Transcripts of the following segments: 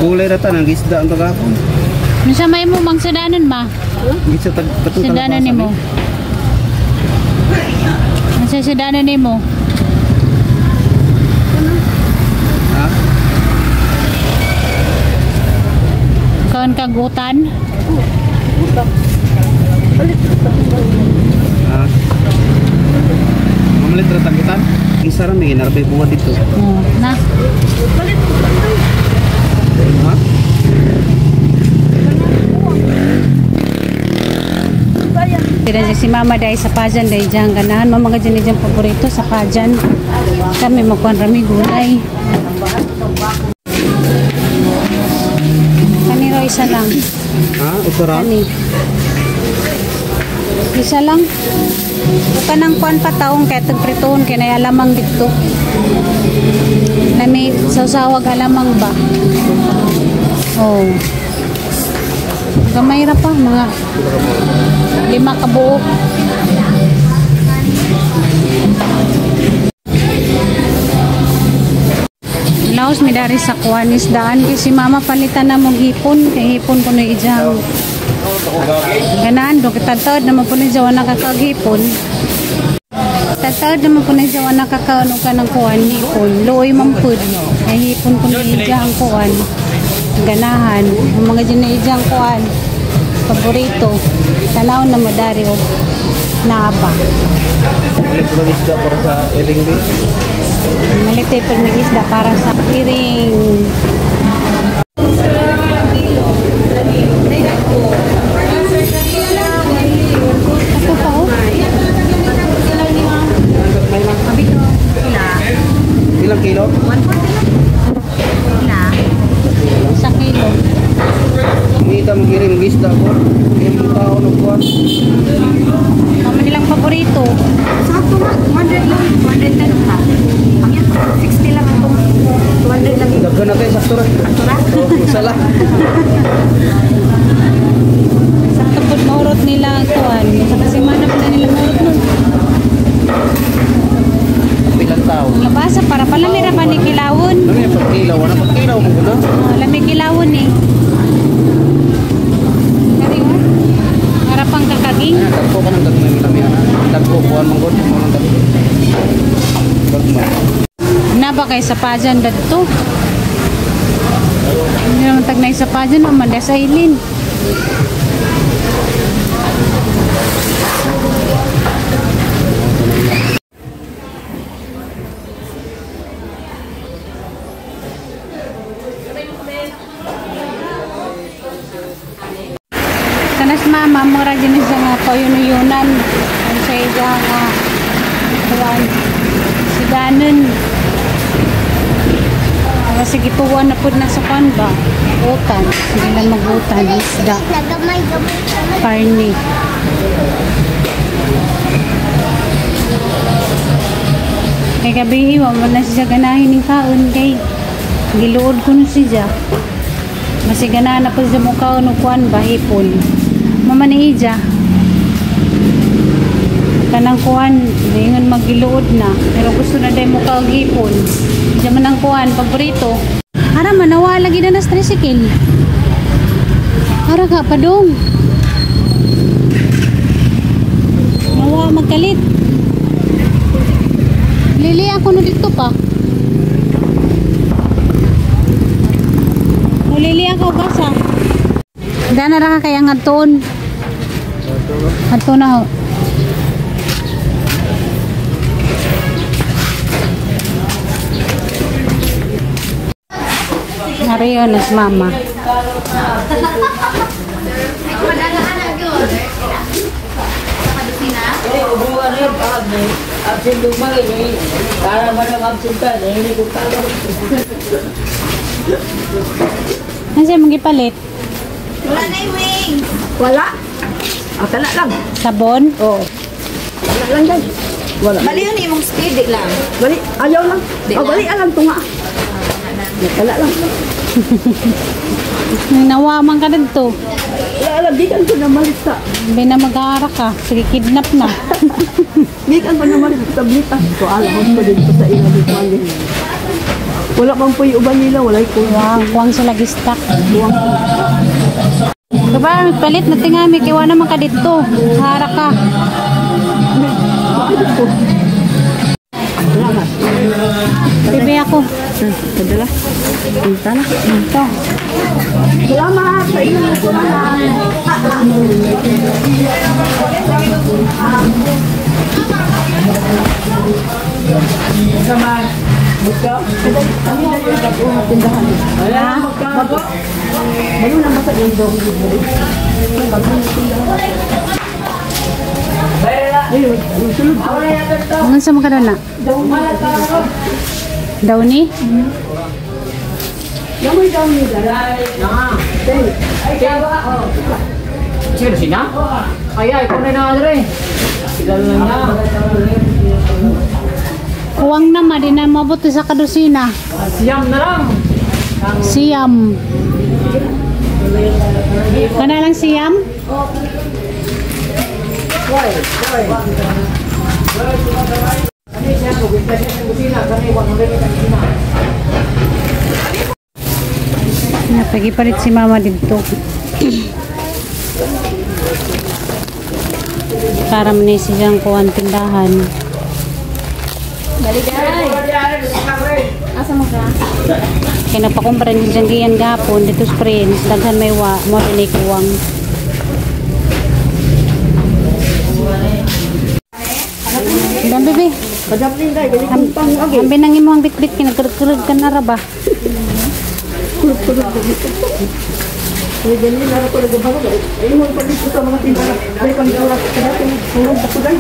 Gulay ra ta nang isda ang tagapon. Unsa may mo mang sudanon ma? Gitsa tag katong Sudanon kalabasa, nimo. ni. Unsa sudanon nimo? Ha? Kaon kag utan? Ha? Mamalit ra tagutan. Isa ra may ginarbay buhat dito. Oh, na. Ha? Kaya si mama dahil sa pajan dahil dyan ganahan. Mama ka dyan dyan paborito sa pajan. Kami magkuhan rami gulay. Kaniro isa lang. Ha? Usa ra? Kani. Isa lang. Bukan ang kuan pa taong kaya tagprituon kaya na alamang dito. Nami sawsawag alamang ba? Oh. Gamay ra pa mga 5 ka buok. Laos mi dari sa kuan isdaan kay si mama palitan na mong hipon kay hipon kuno ijang. Ganahan do kita taod naman po ni jawa nakakaghipon. Tataod naman po ni jawa nakakaano ka ng kuan hipon. Luoy man pud. Kay hipon kuno ijang kuan. Ganahan ang mga dyan na ijang kuan. Paborito. Tanaw na mo dari og naaba. Malit pa isda para sa iring bi. Malit tayo pag nag-isda para sa iring. Ito pa oh. Ilang kilo? Sa kilo. Ngita mo giring isda ko. Yung tao nagkuhan. Mama nilang paborito. Sakto nga, 200 lang. 210 pa. Ang yan, 60 lang ang 200 lang. Daghan natin sakto ra. Sakto ra? Oh, sala. Sakto po maurot nila ang kuan. Sa kasi mana pa na nila maurot nun. Pilang tao? Labasa para pala mira ba ni kilawon? Ano yung pagkilaw? Ano pagkilaw mo na? Oh, lami kilawon eh. Kari oh. Para pang kakaging. Ayan, dagko ka ng gagmay lami ana. Dagko kuan man gud, mo nang dagko. Gagmay. Na ba kay sa pajan dadto? Hindi naman tagnay sa pajan, naman sa ilin. Kanas mama, mura din siya nga payunuyunan. Ang sa iya nga kuwan. Siganon. Kasi gituwa na po na sa kuwan ba? Utan. Sige lang mag-utan. Isda. Karne. Kay gabi, iwa mo na siya ganahin ng kaon kay giluod ko na siya. Masi ganahan na po siya mo kaon o kuwan ba? Hipon. Mama ni Ija. Kanang kuwan, ingon maggiluod na. Pero gusto na dahil mo kaon hipon. Ija man ang kuwan, paborito. Ara man, nawala lagi na nas tricycle. Ara ka, padong. Nawa magkalit. Lili ako no dito pa. O lili ako basa. Dana ra ka kaya ngadton. Adto na ho. Ariyo nas mama. Ano siya magipalit? Wala na yung wings. Wala. Ah, tala lang. Sabon? Oo. Wala lang dyan. Wala. Bali yun imong speed, di lang. Bali, ayaw lang. Di Oh, lang. bali, alam to nga. Wala lang. Nawaman ka dito. Wala lang, gikan ko na malit sa... Hindi na mag-aarak ka. Sige, kidnap na. Gikan ko na malit sa tablita. So, alam ko dito sa ina dito. Wala kang puy uban nila, walay ko. Wow, kuwang sila gistak. Diba, palit na tingami, kiwa naman ka dito. Hara ka. Bebe ako. Padala. Tala. Ito. Salamat sa inyo. Salamat. Anong sa mga na? Downy? Sino sina? Ay, ay, kung na na Sila lang na. Kuwang naman, di na mabuti sa kadusina. Siyam na lang. Siyam. Kana lang siyam? Napagipalit si mama dito. Para man siyang kuwan tindahan. Asa mo ka? Kaya napakumpara niya dyan giyan gapon dito sa Prince, daghan may wa, mo rin kuwang. Dan bebe, Padapin dai, kaya kung pang agi. ambi nang imong bitbit kinagkurog ka na ra ba? Kaya ganyan na ako nagabalo. Ay mo pa dito sa mga tindahan. Ay pang oras kadapin tulog ako dai.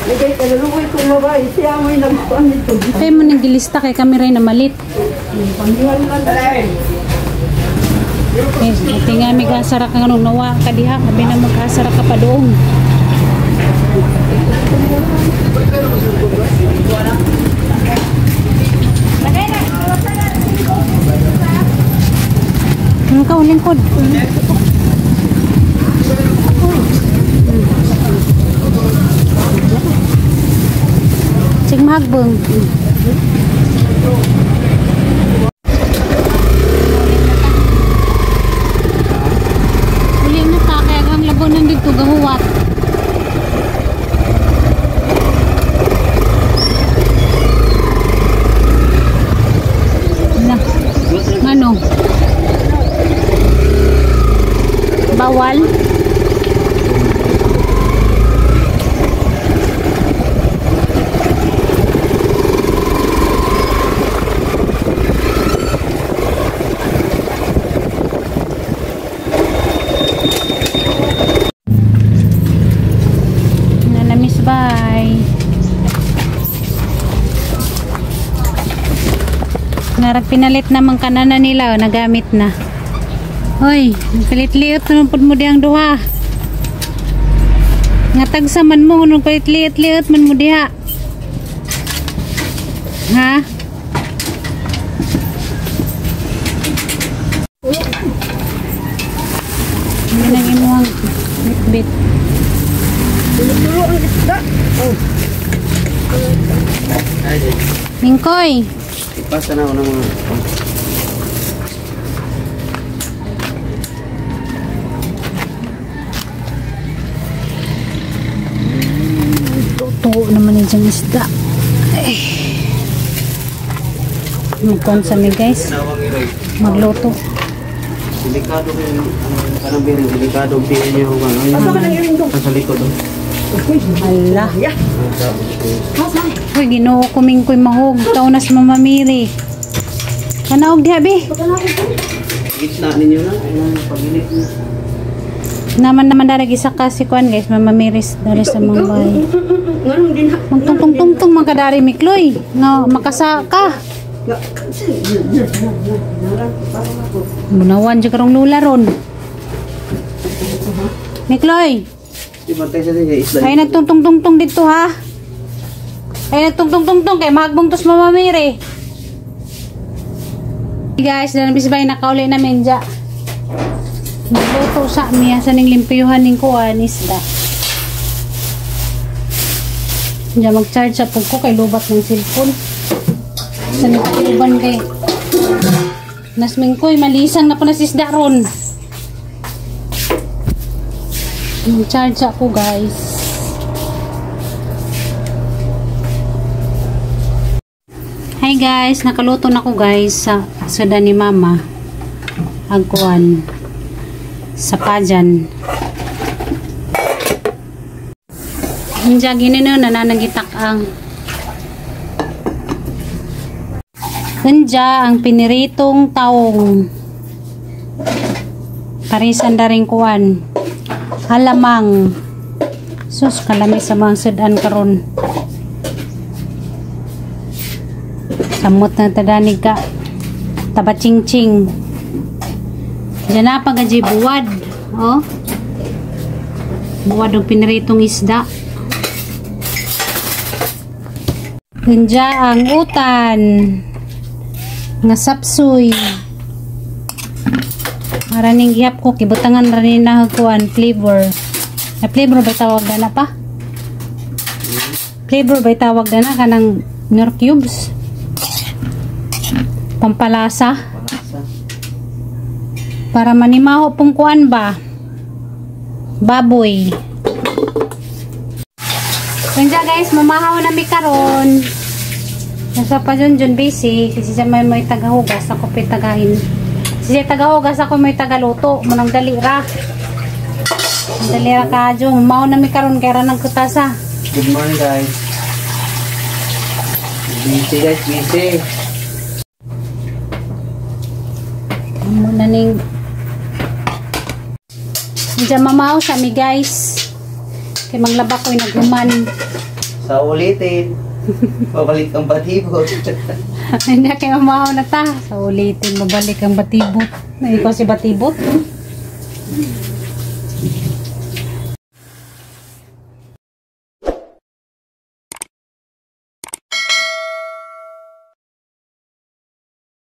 Ay kay kalaluoy ko mabay. Siya mo nagkuan nito. Kaya mo nang gilista kay kami rin na malit. Panggihan man dai. Eh, iti nga may gasara ka nung nawa ka diha, abi na mag-asara ka pa doon. Ano ka, lingkod? Sig mahagbong. Uli na ta, kaya ang labo nandito, gahuwat. Na, ano? Bawal? Nanamis, bye. Narag pinalit naman kanana nila, oh, nagamit na. Hoy, palit-liot naman pud mo diyang duha. Nga tagsa man mo, nung palit-liot-liot man mo diha. Ha? Hindi nang imuhang bit-bit. Tulo ang isda. Oh. Mingkoy! Ipasa na ako ng mga... Luto naman yung diyang isda. Ay. Magkuhan sa mi guys. Magluto. Delikado kayo. Parang birin, delikado. Birin niyo. Asa ka nang iring dong? Sa likod. Ala. Ya. Uy, Ginoo ko mingkoy mahog. Taon na si Mama Mary. Kanaog diha be. Gitna ninyo na. Ayun, pag-init niyo. Naman naman darag isa ka si kuan guys, Mama Mary dari sa mga bahay. Nganong din ha? Magtungtong-tungtong man kadari Mikloy. Nga makasaka. Munawan jud karong lula ron. Mikloy, ay nagtungtong-tungtong dito ha. Ay nagtungtong-tungtong kay mahagbong tos Mama Mary. Hey guys, dan bisbay nakauli namin dya. Magluto sa miya sa ning limpiyuhan ning kuan isda. Diya mag-charge sa pug ko kay lubat ng cellphone. Sa uban kay Nasmingkoy, malisang na po na sisda ron. Charge ako, guys. Hi guys, nakaluto na ko guys sa suda ni mama. Agkuan sa pajan. Inja gini no nananagitak ang Unja ang piniritong taong. Parisan daring kuan. Alamang. Sus, kalami sa mga sudan karon. Samot na tadanig ka. Tabaching-ching. Diyan na pagaji buwad. Oh. Buwad ang piniritong isda. Unja ang utan. Nga sapsoy. Maraning gihap ko kibutangan ra ni na kuan flavor. Na flavor ba tawag na pa? Flavor ba tawag na kanang Knorr cubes? Pampalasa. Para manimaho pong kuan ba? Baboy. Kanya guys, mamahaw na mi karon. Nasa pa dyan dyan busy kasi siya may tagahugas, ako pa'y tagahin. Siya tagahugas, ako may tagaluto. Munang dalira. Dalira ka dyan. Mamahaw na mi karon kaya ng kutasa. Good morning guys. Busy guys, busy. Muna ning diyan mamahaw sa mi guys. Kay maglaba ko'y naghuman. Sa ulitin. Babalik ang batibot. Hindi kay mamahaw na ta. Sa ulitin, mabalik ang batibot. Na ikaw si batibot.